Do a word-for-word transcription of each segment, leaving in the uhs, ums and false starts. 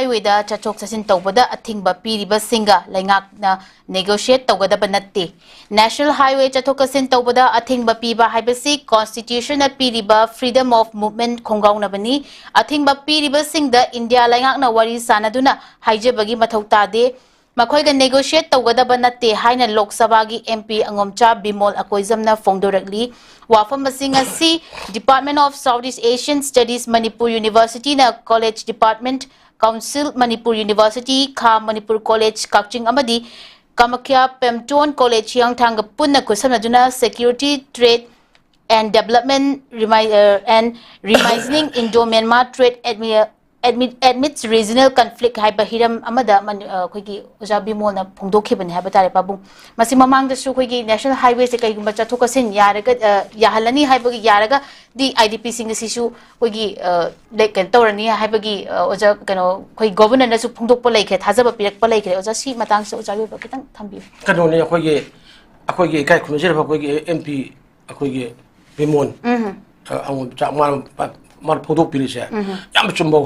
ꯍꯥꯏꯋꯦꯗ ꯆꯠꯊꯣꯛ ꯆꯠꯁꯤꯟ ꯇꯧꯕꯗ ꯑꯊꯤꯡꯕ ꯄꯤꯔꯤꯕꯁꯤꯡꯒ ꯂꯩꯉꯥꯛꯅ negotiate ꯇꯧꯒꯗꯕ ꯅꯠꯇꯦ꯫ National Highway ꯆꯠꯊꯣꯛ ꯆꯠꯁꯤꯟ ꯇꯧꯕꯗ ꯑꯊꯤꯡꯕ ꯄꯤꯕ ꯍꯥꯏꯕꯁꯤ Constitution ꯅ ꯄꯤꯔꯤꯕ Freedom of Movement ꯈꯣꯡꯒꯥꯎꯅꯕꯅꯤ꯫ ꯑꯊꯤꯡꯕ ꯄꯤꯔꯤꯕꯁꯤꯡꯗ ꯏꯟꯗꯤꯌꯥ ꯂꯩꯉꯥꯛꯅ ꯋꯥꯔꯤ ꯁꯥꯅꯗꯨꯅ ꯍꯥꯏꯖꯕꯒꯤ ꯃꯊꯧ ꯇꯥꯗꯦ꯫ ꯃꯈꯣꯏꯒ negotiate ꯇꯧꯒꯗꯕ ꯅꯠꯇꯦ ꯍꯥꯏꯅ ꯂꯣꯛ ꯁꯚꯥꯒꯤ M P ꯑꯉꯣꯝꯆꯥ ꯕꯤꯃꯣꯜ ꯑꯀꯣꯏꯖꯝꯅ ꯐꯣꯡꯗꯣꯔꯛꯂꯤ꯫ ꯋꯥꯐꯝꯁꯤꯡ ꯑꯁꯤ Department of South East Asian Studies Manipur University ꯅ College Department, Council Manipur University, ꯈꯥ ꯃꯅꯤꯄꯨꯔ College ꯀꯛꯆꯤꯡ ꯑꯃꯗꯤ ꯀꯃꯈ꯭ꯌꯥ ꯄꯦꯝꯇꯣꯟ College ꯍꯤꯌꯥꯡꯊꯥꯡꯒ ꯄꯨꯟꯅ ꯈꯨꯠꯁꯝꯅꯗꯨꯅ Security, Trade and Development Remi-, uh, and Remisning Indo-Myanmar Trade Admi-, Admi-, Amidst Regional Conflict ꯍꯥꯏꯕ ꯍꯤꯔꯝ ꯑꯃꯗ money-, ꯑ, ꯑꯩꯈꯣꯏꯒꯤ ꯑꯣꯖꯥ ꯕꯤꯃꯣꯜꯅ ꯐꯣꯡꯗꯣꯛꯈꯤꯕꯅꯤ ꯍꯥꯏꯕ ꯇꯥꯔꯦ, ꯄꯥꯕꯨꯡ꯫ ꯃꯁꯤ ꯃꯃꯥꯡꯗꯁꯨ ꯑꯩꯈꯣꯏꯒꯤ National Highway ꯁꯦ ꯀꯩꯒꯨꯝꯕ ꯆꯠꯊꯣꯛ ꯆꯠꯁꯤꯟ ꯌꯥꯔꯒ, ꯑ, ꯌꯥꯍꯜꯂꯅꯤ ꯍꯥꯏꯕꯒꯤ, ꯌꯥꯔꯒꯗꯤ I D P ꯁꯤꯡ ꯑꯁꯤꯁꯨ ꯑꯩꯈꯣꯏꯒꯤ, ꯑ, ꯂꯩ-, ꯀꯩꯅꯣ ꯇꯧꯔꯅꯤ ꯍꯥꯏꯕꯒꯤ, ꯑ, ꯑꯣꯖꯥ, ꯀꯩꯅꯣ, ꯑꯩꯈꯣꯏ Governor ꯅꯁꯨ ꯐꯣꯡꯗꯣꯛꯄ ꯂꯩꯈ꯭ꯔꯦ, ꯊꯥꯖꯕ ꯄꯤꯔꯛꯄ ꯂꯩꯈ꯭ꯔꯦ꯫ ꯑꯣꯖꯥ, ꯁꯤ ꯃꯇꯥꯡꯁꯤꯗ ꯑꯣꯖꯥꯒꯤ ꯑꯣꯏꯕ ꯈꯤꯇꯪ ꯊꯝꯕꯤꯌꯨ꯫ ꯀꯩꯅꯣꯅꯦ, ꯑꯩꯈꯣꯏꯒꯤ, ꯑꯩꯈꯣꯏꯒꯤ ꯏꯀꯥꯏ ꯈꯨꯝꯅꯖꯔꯕ ꯑꯩꯈꯣꯏꯒꯤ M P ꯑꯩꯈꯣꯏꯒꯤ ꯕꯤꯃꯣꯟ, ꯎꯝ꯫ ꯑ, ꯑꯉꯣꯝ ꯆꯥꯛ ꯃꯥꯅ, ꯃꯥꯅ ꯐꯣꯡꯗꯣꯛꯄꯤꯔꯤꯁꯦ ꯎꯝ꯫ ꯌꯥꯝꯅ ꯆꯨꯝꯕ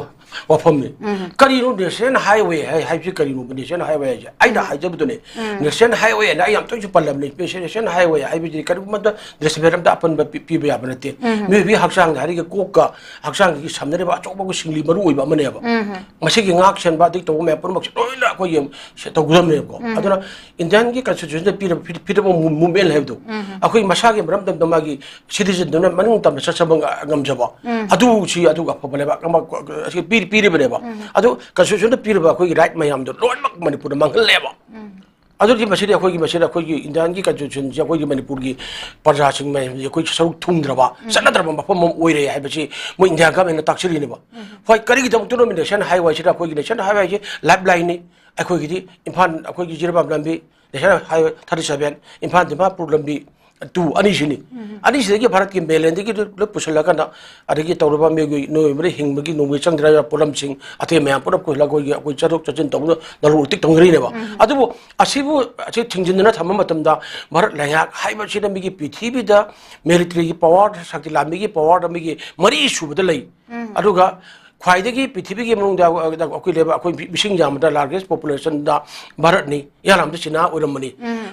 ꯋꯥꯐꯝꯅꯤ꯫ ꯎꯝ꯫ ꯀꯔꯤꯅꯣ National Highway ꯍꯥꯏ-, ꯍꯥꯏꯕꯁꯤ ꯀꯔꯤꯅꯣꯕ National Highway ꯍꯥꯏꯁꯦ? ꯑꯩꯅ ꯎꯝ꯫ ꯍꯥꯏꯖꯕꯗꯨꯅꯦ, ꯎꯝ꯫ National Highway ꯍꯥꯏꯅ ꯑꯩ ꯌꯥꯝ ꯇꯣꯏꯅꯁꯨ ꯄꯜꯂꯕꯅꯤ꯫ National Highway ꯍꯥꯏꯕꯁꯤꯗꯤ ꯀꯔꯤꯒꯨꯝꯕꯗ disable ꯑꯝꯇ ꯑꯄꯟꯕ ꯄꯤ-, ꯄꯤꯕ ꯌꯥꯕ ꯅꯠꯇꯦ꯫ ꯎꯝ꯫ ꯃꯤꯑꯣꯏꯕꯒꯤ ꯍꯛꯆꯥꯡꯗ ꯍꯥꯏꯔꯤꯒ ꯀꯣꯛꯀ ꯍꯛꯆꯥꯡꯒꯤ ꯁꯝꯅꯔꯤꯕ ꯑꯆꯧꯕ ꯁꯤꯡꯂꯤ ꯃꯔꯨ ꯑꯣꯏꯕ ꯑꯃꯅꯦꯕ꯫ ꯎꯝ꯫ ꯃꯁꯤꯒꯤ ꯉꯥꯛ ꯁꯦꯟꯕ ꯑꯗꯒꯤ ꯇꯧꯕ ꯃꯌꯥꯝ ꯄꯨꯝꯅꯃꯛꯁꯦ ꯂꯣꯏꯅ ꯑꯩꯈꯣꯏꯒꯤ ꯁꯦ ꯇꯧꯒꯗꯕꯅꯦꯕꯀꯣ꯫ ꯎꯝ꯫ ꯑꯗꯨꯅ Indian ꯒꯤ Constitution ꯗ ꯄꯤꯔꯕ free-, freedom of mo-, movement ꯍꯥꯏꯕꯗꯣ, ꯎꯝ꯫ ꯑꯩꯈꯣꯏ ꯃꯁꯥꯒꯤ ꯃꯔꯝꯗꯝꯗ ꯃꯥꯒꯤ citizen ꯗꯨꯅ ꯃꯅꯤꯡ ꯇꯝꯅ ꯆꯠꯆꯕ ꯉ-, ꯉꯝꯖꯕ, ꯎꯝ꯫ ꯑꯗꯨ ꯁꯤ ꯑꯗꯨꯒ ꯑꯐꯕ ꯂꯩꯕꯥꯛ ꯑꯃ ꯀ-, ꯀ-, ꯑꯁꯤ ꯄꯤ-, ꯄꯤꯔꯤꯕꯅꯦꯕ꯫ ꯎꯝ꯫ ꯑꯗꯨ Constitution ꯗ ꯄꯤꯔꯤꯕ ꯑꯩꯈꯣꯏꯒꯤ right ꯃꯌꯥꯝꯗꯣ ꯂꯣꯏꯅꯃꯛ ꯃꯅꯤꯄꯨꯔꯗ ꯃꯥꯡꯍꯜꯂꯦꯕ꯫ ꯎꯝ꯫ ꯑꯗꯨꯗꯤ ꯃꯁꯤꯗꯤ ꯑꯩꯈꯣꯏꯒꯤ, ꯃꯁꯤꯗ ꯑꯩꯈꯣꯏꯒꯤ Indian ꯒꯤ Constitution ꯁꯦ ꯑꯩꯈꯣꯏꯒꯤ ꯃꯅꯤꯄꯨꯔꯒꯤ ꯄ꯭ꯔꯖꯥꯁꯤꯡ ꯃꯌꯥꯝꯁꯦ ꯑꯩꯈꯣꯏ ꯁꯔꯨꯛ ꯊꯨꯡꯗ꯭ꯔꯕ, ꯎꯝ꯫ ꯆꯠꯅꯗ꯭ꯔꯕ ꯃꯐꯝ ꯑꯃ ꯑꯣꯏꯔꯦ ꯍꯥꯏꯕꯁꯤ ꯃꯣꯏ Indian government ꯅ ꯇꯥꯛꯆꯔꯤꯅꯦꯕ꯫ ꯎꯝ꯫ ꯍꯣꯏ, ꯀꯔꯤꯒꯤꯗꯃꯛꯇꯅꯣ National Highway ꯁꯤꯗ ꯑꯩꯈꯣꯏꯒꯤ National Highway ꯁꯤ lifeline ꯅꯤ꯫ ꯑꯩꯈꯣꯏꯒꯤꯗꯤ ꯏꯝꯐꯥꯜ, ꯑꯩꯈꯣꯏꯒꯤ ꯖꯤꯔꯤꯕꯥꯝ ꯂꯝꯕꯤ, National Highway thirty seven, Imphal Dimapur ꯂꯝꯕꯤ two, ꯑꯅꯤꯁꯤꯅꯤ꯫ ꯎꯝ꯫ ꯑꯅꯤꯁꯤꯗꯒꯤ ꯚꯥꯔꯠꯀꯤ mainland ꯗꯒꯤ ꯂꯣꯏ ꯄꯨꯁꯤꯜꯂꯀꯥꯟꯗ, ꯑꯗꯒꯤ ꯇꯧꯔꯕ ꯃꯤꯑꯣꯏꯒꯤ, ꯅꯣꯏ ꯃꯔꯤ ꯍꯤꯡꯕꯒꯤ, ꯅꯣꯡꯃꯒꯤ ꯆꯪꯗ꯭ꯔꯕ ꯄꯣꯠꯂꯝꯁꯤꯡ, ꯑꯇꯩ ꯃꯌꯥꯝ ꯄꯨꯂꯞ ꯄꯨꯁꯤꯜꯂꯒ ꯑꯩꯈꯣꯏꯒꯤ, ꯑꯩꯈꯣꯏ ꯆꯠꯊꯣꯛ ꯆꯠꯁꯤꯟ ꯇꯧꯕꯗ ꯅꯂꯨꯛ ꯏꯇꯤꯛ ꯇꯧꯅꯔꯤꯅꯦꯕ꯫ ꯎꯝ꯫ ꯑꯗꯨꯕꯨ ꯑꯁꯤꯕꯨ, ꯑꯁꯤ ꯊꯤꯡꯖꯤꯟꯗꯨꯅ ꯊꯝꯕ ꯃꯇꯝꯗ ꯚꯥꯔꯠ ꯂꯩꯉꯥꯛ ꯍꯥꯏꯕꯁꯤꯅ ꯃꯤꯒꯤ ꯄ꯭ꯔꯤꯊꯤꯕꯤꯗ military ꯒꯤ power, ꯁꯛꯇꯤ ꯂꯥꯟꯃꯤꯒꯤ power ꯗ ꯃꯤꯒꯤ ꯃꯔꯤ ꯁꯨꯕꯗ ꯂꯩ꯫ ꯎꯝ꯫ ꯑꯗꯨꯒ ꯈ꯭ꯋꯥꯏꯗꯒꯤ ꯄ꯭ꯔꯤꯊꯤꯕꯤꯒꯤ ꯃꯅꯨꯡꯗ, ꯑ, ꯑꯩꯈꯣꯏ ꯂꯩꯕꯥꯛ, ꯑꯩꯈꯣꯏ ꯃꯤꯁꯤꯡ ꯌꯥꯝꯕꯗ largest population ꯗ ꯚꯥꯔꯠꯅꯤ, ꯏꯌꯥꯝꯕꯗ ꯆꯤꯅꯥ ꯑꯣꯏꯔꯝꯕꯅꯤ꯫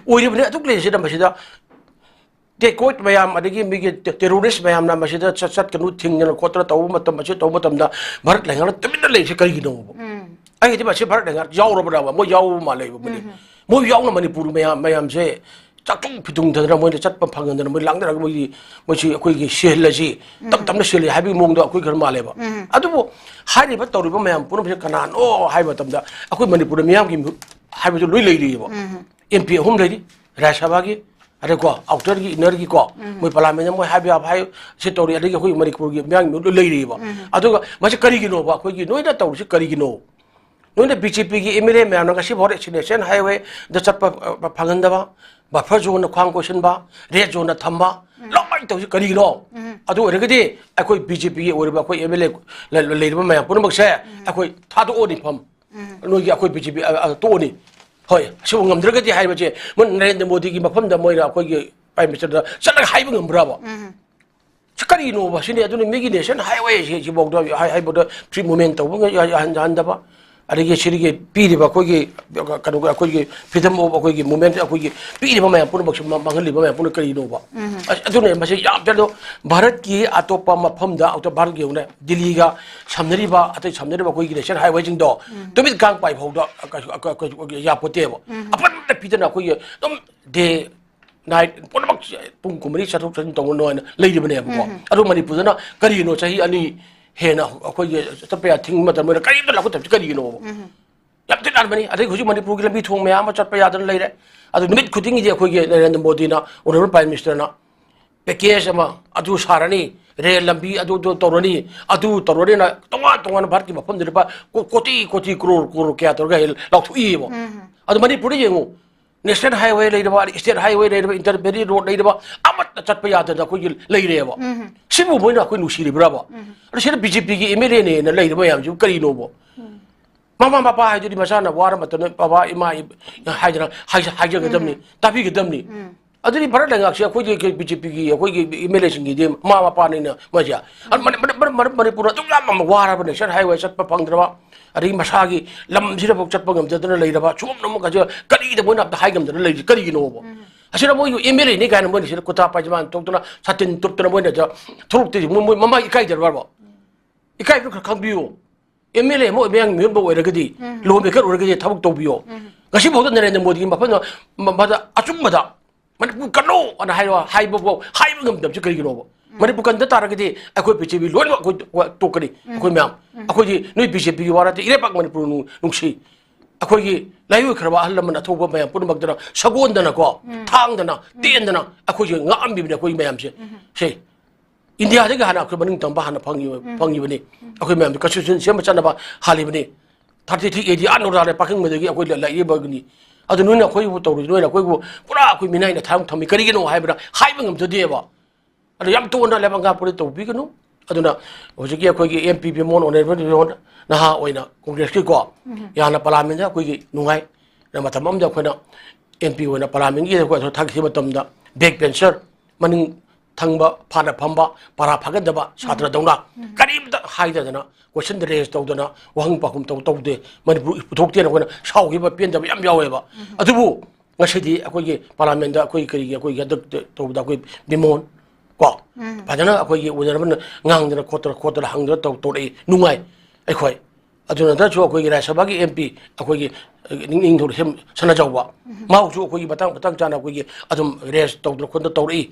ꯑꯣꯏꯔꯤꯕꯅꯤ꯫ ꯑꯗꯨꯛ ꯂꯩꯔꯤꯁꯤꯗ ꯃꯁꯤꯗ ꯇꯦꯀꯣꯏꯠ ꯃꯌꯥꯝ, ꯑꯗꯒꯤ ꯃꯤꯒꯤ ꯇꯦ-, terrorist ꯃꯌꯥꯝꯅ ꯃꯁꯤꯗ ꯆꯠ-, ꯆꯠꯀꯅꯨ, ꯊꯤꯡꯗꯅ ꯈꯣꯠꯇꯅ ꯇꯧꯕ ꯃꯇꯝ, ꯃꯁꯤ ꯇꯧꯕ ꯃꯇꯝꯗ ꯚꯥꯔꯠ ꯂꯩꯉꯥꯛꯅ ꯇꯨꯃꯤꯟꯅ ꯂꯩꯔꯤꯁꯤ ꯀꯔꯤꯒꯤꯅꯣꯕ? ꯑꯩꯒꯤꯗꯤ ꯃꯁꯤ ꯚꯥꯔꯠ ꯂꯩꯉꯥꯛ ꯌꯥꯎꯔꯕ꯭ꯔꯕ? ꯃꯣꯏ ꯌꯥꯎꯕ ꯃꯥꯜꯂꯦꯕ ꯃꯣꯏꯗꯤ꯫ ꯃꯣꯏ ꯌꯥꯎꯅ ꯃꯅꯤꯄꯨꯔ ꯃꯌꯥꯝ, ꯃꯌꯥꯝꯁꯦ ꯆꯥꯛꯊꯨꯡ ꯐꯤꯊꯨꯡꯗꯗꯅ ꯃꯣꯏꯅ ꯆꯠꯄ ꯐꯪꯍꯟꯗꯅ ꯃꯣꯏ ꯂꯥꯡꯗꯅ ꯃꯣꯏꯒꯤ, ꯃꯣꯏꯁꯤ ꯑꯩꯈꯣꯏꯒꯤ ꯁꯤꯍꯜꯂꯁꯤ, ꯇꯞ ꯇꯞꯅ ꯁꯤꯍꯜꯂꯤ ꯍꯥꯏꯕꯒꯤ ꯃꯑꯣꯡꯗ ꯑꯩꯈꯣꯏ ꯈꯔ ꯃꯥꯜꯂꯦꯕ꯫ ꯑꯗꯨꯕꯨ ꯍꯥꯏꯔꯤꯕ ꯇꯧꯔꯤꯕ ꯃꯌꯥꯝ ꯄꯨꯝꯅꯃꯛꯁꯦ ꯀꯅꯥꯅꯣ ꯍꯥꯏꯕ ꯃꯇꯝꯗ ꯑꯩꯈꯣꯏ ꯃꯅꯤꯄꯨꯔꯗ ꯃꯤꯌꯥꯝꯒꯤ ꯃꯤꯍꯨꯠ ꯍꯥꯏꯕꯗꯨ ꯂꯣꯏ ꯂꯩꯔꯤꯑꯕ꯫ ꯑꯦꯝ ꯄꯤ ꯑꯍꯨꯝ ꯂꯩꯔꯤ, ꯔꯥꯖ꯭ꯌ ꯁꯚꯥꯒꯤ, ꯑꯗꯩꯀꯣ, ꯑꯥꯎꯇꯔꯒꯤ, ꯏꯟꯅꯔꯒꯤꯀꯣ, ꯃꯣꯏ ꯄꯥꯔꯂꯤꯌꯥꯃꯦꯟꯗ ꯃꯣꯏ ꯍꯥꯏꯕ ꯌꯥꯕ ꯍꯥꯏ, ꯁꯤ ꯇꯧꯔꯤ, ꯑꯗꯒꯤ ꯑꯩꯈꯣꯏ ꯃꯅꯤꯄꯨꯔꯒꯤ ꯃꯤꯌꯥꯝꯒꯤ ꯃꯤꯍꯨꯠ ꯂꯣꯏ ꯂꯩꯔꯤꯑꯕ꯫ ꯑꯗꯨꯒ ꯃꯁꯤ ꯀꯔꯤꯒꯤꯅꯣꯕ? ꯑꯩꯈꯣꯏꯒꯤ ꯅꯣꯏꯅ ꯇꯧꯔꯤꯁꯤ ꯀꯔꯤꯒꯤꯅꯣ? ꯅꯣꯏꯅ ꯕꯤ ꯖꯦ ꯄꯤꯒꯤ ꯑꯦꯝ ꯑꯦꯜ ꯑꯦ ꯃꯌꯥꯝꯅ ꯉꯁꯤ ꯐꯥꯎꯗ ꯁꯤ ꯅꯦꯁꯅꯦꯜ ꯍꯥꯏꯋꯦꯗ ꯆꯠꯄ, ꯑ, ꯐꯪꯍꯟꯗꯕ, ꯕꯐꯔ ꯖꯣꯟꯗ ꯈ꯭ꯋꯥꯡ ꯀꯣꯏꯁꯟꯕ, ꯔꯦꯗ ꯖꯣꯟꯗ ꯊꯝꯕ, ꯂꯣꯏ ꯇꯧꯔꯤꯁꯤ ꯀꯔꯤꯒꯤꯅꯣ? ꯑꯗꯨ ꯑꯣꯏꯔꯒꯗꯤ ꯑꯩꯈꯣꯏ ꯕꯤ ꯖꯦ ꯄꯤꯒꯤ ꯑꯣꯏꯔꯤꯕ ꯑꯩꯈꯣꯏ ꯑꯦꯝ ꯑꯦꯜ ꯑꯦ ꯂ-, ꯂ-, ꯂꯩꯔꯤꯕ ꯃꯌꯥꯝ ꯄꯨꯝꯅꯃꯛꯁꯦ ꯑꯩꯈꯣꯏ ꯊꯥꯗꯣꯛꯑꯣꯅꯤ ꯐꯝ꯫ ꯅꯣꯏꯒꯤ ꯑꯩꯈꯣꯏ ꯕꯤ ꯖꯦ ꯄꯤ, ꯑ, ꯑ, ꯇꯣꯛꯑꯅꯤ꯫ ꯍꯣꯏ, ꯑꯁꯤꯕꯨ ꯉꯝꯗ꯭ꯔꯒꯗꯤ ꯍꯥꯏꯕꯁꯦ ꯃꯣꯏ ꯅꯔꯦꯟꯗ꯭ꯔ ꯃꯣꯗꯤꯒꯤ ꯃꯐꯝꯗ ꯃꯣꯏꯅ ꯑꯩꯈꯣꯏꯒꯤ ꯄ꯭ꯔꯥꯏꯝ ꯃꯤꯅꯤꯁꯇꯔꯗ ꯆꯠꯂꯒ ꯍꯥꯏꯕ ꯉꯝꯕ꯭ꯔꯕ? ꯁꯤ ꯀꯔꯤꯅꯣꯕ? ꯁꯤꯅꯤ꯫ ꯑꯗꯨꯅ ꯃꯤꯒꯤ ꯅꯦꯁꯅꯦꯜ ꯍꯥꯏꯋꯦ ꯁꯤ, ꯁꯤꯐꯥꯎꯗ ꯍꯥꯏ-, ꯍꯥꯏꯕꯗ ꯐ꯭ꯔꯤ ꯃꯨꯚꯃꯦꯟ ꯇꯧꯕ ꯉ-, ꯌꯥ-, ꯌꯥꯍꯟ-, ꯌꯥꯍꯟꯗꯕ, ꯑꯗꯒꯤ ꯁꯤꯒꯤ ꯄꯤꯔꯤꯕ ꯑꯩꯈꯣꯏꯒꯤ ꯀꯩꯅꯣ, ꯑꯩꯈꯣꯏꯒꯤ freedom of ꯑꯩꯈꯣꯏꯒꯤ movement, ꯑꯩꯈꯣꯏꯒꯤ ꯄꯤꯔꯤꯕ ꯃꯌꯥꯝ ꯄꯨꯝꯅꯃꯛꯁꯤ ꯃ-, ꯃꯥꯡꯍꯜꯂꯤꯕ ꯃꯌꯥꯝ ꯄꯨꯝꯅꯃꯛ ꯀꯔꯤꯅꯣꯕ? ꯑꯁ, ꯑꯗꯨꯅ ꯃꯁꯤ ꯌꯥꯝ ꯐꯠꯇꯦ꯫ ꯑꯗꯣ ꯚꯥꯔꯠꯀꯤ ꯑꯇꯣꯞꯄ ꯃꯐꯝꯗ, ꯑꯇꯣꯞꯄ ꯚꯥꯔꯠꯀꯤ ꯌꯦꯡꯉꯨꯅꯦ, ꯗꯤꯜꯂꯤꯒ ꯁꯝꯅꯔꯤꯕ, ꯑꯇꯩ ꯁꯝꯅꯔꯤꯕ ꯑꯩꯈꯣꯏꯒꯤ ꯅꯦꯁꯅꯦꯜ ꯍꯥꯏꯋꯦꯁꯤꯡꯗꯣ ꯇꯨꯃꯤꯠ ꯀꯥꯡ ꯄꯥꯏ ꯐꯥꯎꯗ ꯀꯩꯁꯨ, ꯀ-, ꯀ-, ꯀ-, ꯌꯥꯄꯣꯠꯇꯦꯕ꯫ ꯑꯄꯟꯕ ꯄꯤꯗꯅ ꯑꯩꯈꯣꯏꯒꯤ ꯑꯗꯨꯝ ꯗꯦ ꯅꯥꯏꯠ ꯄꯨꯝꯅꯃꯛ ꯄꯨꯡ ꯀꯨꯟꯃꯔꯤ ꯆꯠꯊꯣꯛ ꯆꯠꯁꯤꯟ ꯇꯧꯒꯅꯣ ꯍꯥꯏꯅ ꯂꯩꯔꯤꯕꯅꯦꯕꯀꯣ꯫ ꯑꯗꯣ ꯃꯅꯤꯄꯨꯔꯗꯅ ꯀꯔꯤꯒꯤꯅꯣ ꯆꯍꯤ ꯑꯅꯤ ꯍꯦꯟꯅ ꯑꯩꯈꯣꯏꯒꯤ ꯆꯠꯄ ꯌꯥ ꯊꯤꯡꯕ ꯃꯇꯝꯗ ꯃꯣꯏꯅ ꯀꯔꯤꯝꯇ ꯂꯧꯈꯠꯇꯕꯁꯤ ꯀꯔꯤꯒꯤꯅꯣꯕ? ꯌꯥꯝ ꯊꯤ ꯂꯥꯟꯕꯅꯤ꯫ ꯑꯗꯩ ꯍꯧꯖꯤꯛ ꯃꯅꯤꯄꯨꯔꯒꯤ ꯂꯝꯕꯤ ꯊꯣꯡ ꯃꯌꯥꯝ ꯑꯃ ꯆꯠꯄ ꯌꯥꯗꯅ ꯂꯩꯔꯦ꯫ ꯑꯗꯨ ꯅꯨꯃꯤꯠ ꯈꯨꯗꯤꯡꯒꯤꯗꯤ ꯑꯩꯈꯣꯏꯒꯤ ꯅꯔꯦꯟꯗ꯭ꯔ ꯃꯣꯗꯤꯅ, ꯑꯣꯅꯔꯦꯕꯜ ꯄ꯭ꯔꯥꯏꯝ ꯃꯤꯅꯤꯁꯇꯔꯅ package ꯑꯃ ꯑꯗꯨ ꯁꯥꯔꯅꯤ, ꯔꯦꯜ ꯂꯝꯕꯤ ꯑꯗꯨ, ꯑꯗꯨ ꯇꯧꯔꯅꯤ, ꯑꯗꯨ ꯇꯧꯔꯅꯤꯅ ꯇꯣꯉꯥꯟ ꯇꯣꯉꯥꯟꯕ ꯚꯥꯔꯠꯀꯤ ꯃꯐꯝꯗ ꯂꯨꯄꯥ ꯀꯣ-, ꯀꯣꯇꯤ, ꯀꯣꯇꯤ, ꯀ꯭ꯔꯣꯔ, ꯀ꯭ꯔꯣꯔ ꯀꯌꯥ ꯇꯧꯔꯒ ꯂꯥꯎꯊꯣꯛꯏꯕ꯫ ꯑꯗꯣ ꯃꯅꯤꯄꯨꯔꯗ ꯌꯦꯡꯉꯨ, ꯅꯦꯁꯅꯦꯜ ꯍꯥꯏꯋꯦ ꯂꯩꯔꯕ, ꯁ꯭ꯇꯦꯠ ꯍꯥꯏꯋꯦ ꯂꯩꯔꯕ, ꯏꯟꯇꯔ ꯕꯦꯂꯤ ꯔꯣꯗ ꯂꯩꯔꯕ, ꯑꯃꯠꯇ ꯆꯠꯄ ꯌꯥꯗꯅ ꯑꯩꯈꯣꯏꯒꯤ ꯂꯩꯔꯦꯕ꯫ ꯁꯤꯕꯨ ꯃꯣꯏꯅ ꯑꯩꯈꯣꯏ ꯅꯨꯡꯁꯤꯔꯤꯕ꯭ꯔꯕ? ꯑꯗꯣ ꯁꯤꯗ ꯕꯤ ꯖꯦ ꯄꯤꯒꯤ ꯑꯦꯝ ꯑꯦꯜ ꯑꯦꯅꯦꯅ ꯂꯩꯔꯤꯕ ꯃꯌꯥꯝꯁꯤꯕꯨ ꯀꯔꯤꯅꯣꯕ? ꯃꯃꯥ ꯃꯄꯥ ꯍꯥꯏꯗꯨꯗꯤ ꯃꯆꯥꯅ ꯋꯥꯔ ꯃꯇꯝꯗ ꯕꯕꯥ, ꯏꯃꯥ, ꯏ-, ꯍꯥꯏꯗꯅ ꯍꯥꯏꯖ-, ꯍꯥꯏꯖꯒꯗꯕꯅꯤ, ꯇꯥꯕꯤꯒꯗꯕꯅꯤ꯫ ꯑꯗꯨꯗꯤ ꯚꯥꯔꯠ ꯂꯩꯉꯥꯛꯁꯦ ꯑꯩꯈꯣꯏꯒꯤ ꯕꯤ ꯖꯦ ꯄꯤꯒꯤ ꯑꯩꯈꯣꯏꯒꯤ ꯑꯦꯝ ꯑꯦꯜ ꯑꯦꯁꯤꯡꯒꯤꯗꯤ ꯃꯃꯥ ꯃꯄꯥꯅꯤꯅ ꯃꯣꯏꯁꯦ꯫ ꯑ, ꯃꯅꯤ-, ꯃꯅꯤ-, ꯃꯅꯤ-, ꯃꯅꯤꯄꯨꯔ ꯑꯗꯨꯛ ꯌꯥꯝ ꯑꯃ ꯋꯥꯔꯕ ꯅꯦꯁꯅꯦꯜ ꯍꯥꯏꯋꯦ ꯆꯠꯄ ꯐꯪꯗ꯭ꯔꯕ, ꯑꯗꯒꯤ ꯃꯁꯥꯒꯤ ꯂꯝꯁꯤꯗꯐꯥꯎ ꯆꯠꯄ ꯉꯝꯖꯗꯅ ꯂꯩꯔꯕ ꯁꯤꯒꯨꯝꯕ ꯑꯃꯒꯁꯦ ꯀꯔꯤꯗ ꯃꯣꯏꯅ ꯑꯝꯇ ꯍꯥꯏ ꯉꯝꯗꯅ ꯂꯩꯔꯤꯁꯦ ꯀꯔꯤꯒꯤꯅꯣꯕ? ꯑꯁꯤꯗ ꯃꯣꯏ ꯑꯦꯝ ꯑꯦꯜ ꯑꯦꯅꯤ ꯀꯥꯏꯅ ꯃꯣꯏꯅ ꯁꯤꯗ ꯀꯨꯔꯇꯥ ꯄꯥꯏꯖꯃꯥꯟ ꯊꯣꯛꯇꯅ ꯁꯥꯇꯤꯟ ꯇꯨꯞꯇꯅ ꯃꯣꯏꯅ ꯊꯣꯛꯂꯛꯇꯣꯏꯁꯦ ꯃꯣꯏ, ꯃꯣꯏ ꯃꯃꯥ ꯏꯀꯥꯏꯗ꯭ꯔꯕ? ꯏꯀꯥꯏꯕꯗꯨ ꯈꯔ ꯈꯪꯕꯤꯌꯨ꯫ ꯑꯦꯝ ꯑꯦꯜ ꯑꯦ ꯑꯃ ꯑꯣꯏꯕ ꯃꯤꯑꯣꯏ ꯑꯃ ꯑꯣꯏꯔꯒꯗꯤ, ꯎꯝ꯫ ꯂꯣ ꯃꯦꯀꯔ ꯑꯣꯏꯔꯒꯗꯤ ꯊꯕꯛ ꯇꯧꯕꯤꯌꯣ꯫ ꯎꯝ꯫ ꯉꯁꯤꯐꯥꯎꯗ ꯅꯔꯦꯟꯗ꯭ꯔ ꯃꯣꯗꯤꯒꯤ ꯃꯐꯝꯗ, ꯃ-, ꯃꯗ ꯑꯆꯨꯝꯕꯗ "ꯃꯅꯤꯄꯨꯔ ꯀꯜꯂꯣ" ꯑꯅ ꯍꯥꯏꯔꯣ, ꯍꯥꯏꯕꯐꯥꯎ ꯍꯥꯏꯕ ꯉꯝꯗꯕꯁꯤ ꯀꯔꯤꯒꯤꯅꯣꯕ? ꯎꯝ꯫ ꯃꯅꯤꯄꯨꯔ ꯀꯟꯗ ꯇꯥꯔꯒꯗꯤ ꯑꯩꯈꯣꯏ ꯄ꯭ꯔꯤꯊꯤꯕꯤ ꯂꯣꯏꯅꯃꯛ ꯑꯩꯈꯣꯏ ꯇꯣꯛꯀꯅꯤ, ꯎꯝ꯫ ꯑꯩꯈꯣꯏ ꯃꯌꯥꯝ꯫ ꯎꯝ꯫ ꯑꯩꯈꯣꯏꯗꯤ ꯅꯣꯏ ꯕꯤ ꯖꯦ ꯄꯤꯒꯤ ꯋꯥ ꯅꯠꯇꯦ, ꯏꯔꯩꯄꯥꯛ ꯃꯅꯤꯄꯨꯔ ꯅꯨꯡ-, ꯅꯨꯡꯁꯤ꯫ ꯑꯩꯈꯣꯏꯒꯤ ꯂꯥꯏꯑꯣꯏꯈ꯭ꯔꯕ ꯑꯍꯜ ꯂꯃꯟ ꯑꯊꯧꯕ ꯃꯌꯥꯝ ꯄꯨꯝꯅꯃꯛꯇꯨꯅ ꯁꯒꯣꯟꯗꯅꯀꯣ, ꯎꯝ꯫ ꯊꯥꯡꯗꯅ, ꯎꯝ꯫ ꯇꯦꯟꯗꯅ ꯑꯩꯈꯣꯏꯁꯦ ꯉꯥꯛꯑꯝꯃꯤꯕꯅꯤ ꯑꯩꯈꯣꯏ ꯃꯌꯥꯝꯁꯦ꯫ ꯎꯝ꯫ ꯁꯦ, ꯏꯟꯗꯤꯌꯥꯗꯒꯤ ꯍꯥꯟꯅ ꯑꯩꯈꯣꯏ ꯃꯅꯤꯡ ꯇꯝꯕ ꯍꯥꯟꯅ ꯐꯪꯉꯤ-, ꯎꯝ꯫ ꯐꯪꯉꯤꯕꯅꯤ꯫ ꯎꯝ꯫ ꯑꯩꯈꯣꯏ ꯃꯌꯥꯝꯗꯤ ꯀꯟꯁꯇꯤꯇ꯭ꯌꯨꯁꯟ ꯁꯦꯝꯕ ꯆꯠꯅꯕ ꯍꯥꯜꯂꯤꯕꯅꯤ꯫ ꯊꯥꯔꯇꯤ ꯊ꯭ꯔꯤ ꯑꯦ ꯗꯤ ꯑꯥ ꯅꯣꯔꯥꯗ ꯄꯥꯛꯈꯪꯕꯗꯒꯤ ꯑꯩꯈꯣꯏ ꯂ-, ꯂꯥꯛꯏꯕꯅꯤ꯫ ꯑꯗꯨ ꯅꯣꯏꯅ ꯑꯩꯈꯣꯏꯕꯨ ꯇꯧꯔꯤꯗꯨ, ꯅꯣꯏꯅ ꯑꯩꯈꯣꯏꯕꯨ ꯄꯨꯔꯥ ꯑꯩꯈꯣꯏ ꯃꯤꯅꯥꯏꯅ ꯊꯥꯡ ꯊꯝꯃꯤ ꯀꯔꯤꯒꯤꯅꯣ ꯍꯥꯏꯕꯗ ꯍꯥꯏꯕ ꯉꯝꯖꯗꯦꯕ꯫ ꯑꯗꯨ ꯌꯥꯝ ꯇꯣꯟꯅ ꯂꯩꯕꯥꯛ ꯉꯥꯛꯄꯗꯤ ꯇꯧꯕꯤꯒꯅꯨ꯫ ꯑꯗꯨꯅ ꯍꯧꯖꯤꯛꯀꯤ ꯑꯩꯈꯣꯏꯒꯤ ꯑꯦꯝ ꯄꯤ ꯕꯤꯃꯣꯟ, ꯑꯣꯅꯔꯦꯕꯜ ꯕꯤꯃꯣꯟ, ꯅꯍꯥ ꯑꯣꯏꯅ ꯀꯣꯡꯒ꯭ꯔꯦꯁꯀꯤꯀꯣ, ꯎꯝ꯫ ꯌꯥꯝꯅ ꯄꯥꯔꯂꯥꯃꯦꯟꯗ ꯑꯩꯈꯣꯏꯒꯤ ꯅꯨꯡꯉꯥꯏ꯫ ꯃꯇꯝ ꯑꯃꯗ ꯑꯩꯈꯣꯏꯅ ꯑꯦꯝ ꯄꯤ ꯑꯣꯏꯅ ꯄꯥꯔꯂꯥꯃꯦꯟꯒꯤ ꯑꯩꯈꯣꯏ ꯊꯥꯒꯠꯈꯤꯕ ꯃꯇꯝꯗ ꯕꯦꯛ ꯕꯦꯟꯆꯔ, ꯃꯅꯤꯡ ꯊꯪꯕ ꯐꯥꯅ ꯐꯝꯕ, ꯄꯔꯥ ꯐꯥꯒꯟꯗꯕ ꯁꯥꯇ꯭ꯔꯗꯧꯅ ꯎꯝ꯫ ꯀꯔꯤꯝꯇ ꯍꯥꯏꯗꯗꯅ, ꯀꯣꯏꯁꯟꯗ ꯔꯦꯖ ꯇꯧꯗꯅ, ꯋꯥꯍꯪ ꯄꯥꯎꯈꯨꯝ ꯇꯧ-, ꯇꯧꯗꯦ, ꯃꯅꯤꯄꯨꯔ ꯄꯨꯊꯣꯛꯇꯦꯅ ꯑꯩꯈꯣꯏꯅ ꯁꯥꯎꯈꯤꯕ ꯄꯦꯟꯗꯕ ꯌꯥꯝ ꯌꯥꯎꯋꯦꯕ꯫ ꯎꯝ꯫ ꯑꯗꯨꯕꯨ ꯉꯁꯤꯗꯤ ꯑꯩꯈꯣꯏꯒꯤ ꯄꯥꯔꯂꯥꯃꯦꯟꯗ ꯑꯩꯈꯣꯏ ꯀꯔꯤꯒꯤ, ꯑꯩꯈꯣꯏꯒꯤ ꯍꯟꯗꯛ ꯇꯧꯕꯗ ꯑꯩꯈꯣꯏ ꯕꯤꯃꯣꯟ ꯀꯣ, ꯎꯝ꯫ ꯐꯖꯅ ꯑꯩꯈꯣꯏꯒꯤ ꯑꯣꯏꯅꯔꯕꯅ ꯉꯥꯡꯗꯅ ꯈꯣꯠꯇꯅ ꯈꯣꯠꯇꯅ ꯍꯪꯗꯅ ꯇꯧ-, ꯇꯧꯔꯛꯏ, ꯅꯨꯡꯉꯥꯏ ꯑꯩꯈꯣꯏ꯫ ꯑꯗꯨ ꯅꯠꯇ꯭ꯔꯁꯨ ꯑꯩꯈꯣꯏꯒꯤ ꯔꯥꯖ꯭ꯌ ꯁꯚꯥꯒꯤ ꯑꯦꯝ ꯄꯤ ꯑꯩꯈꯣꯏꯒꯤ, ꯑ, ꯅꯤꯡ-, ꯅꯤꯡꯊꯧ ꯁꯦꯝ-, ꯁꯅꯥꯖꯥꯎꯕ, ꯎꯝ꯫ ꯃꯍꯥꯛꯁꯨ ꯑꯩꯈꯣꯏꯒꯤ ꯃꯇꯥꯡ ꯃꯇꯥꯡ ꯆꯥꯅ ꯑꯩꯈꯣꯏꯒꯤ ꯑꯗꯨꯝ ꯔꯦꯖ ꯇꯧꯗꯅ ꯈꯣꯠꯇꯅ ꯇꯧꯔꯛꯏ,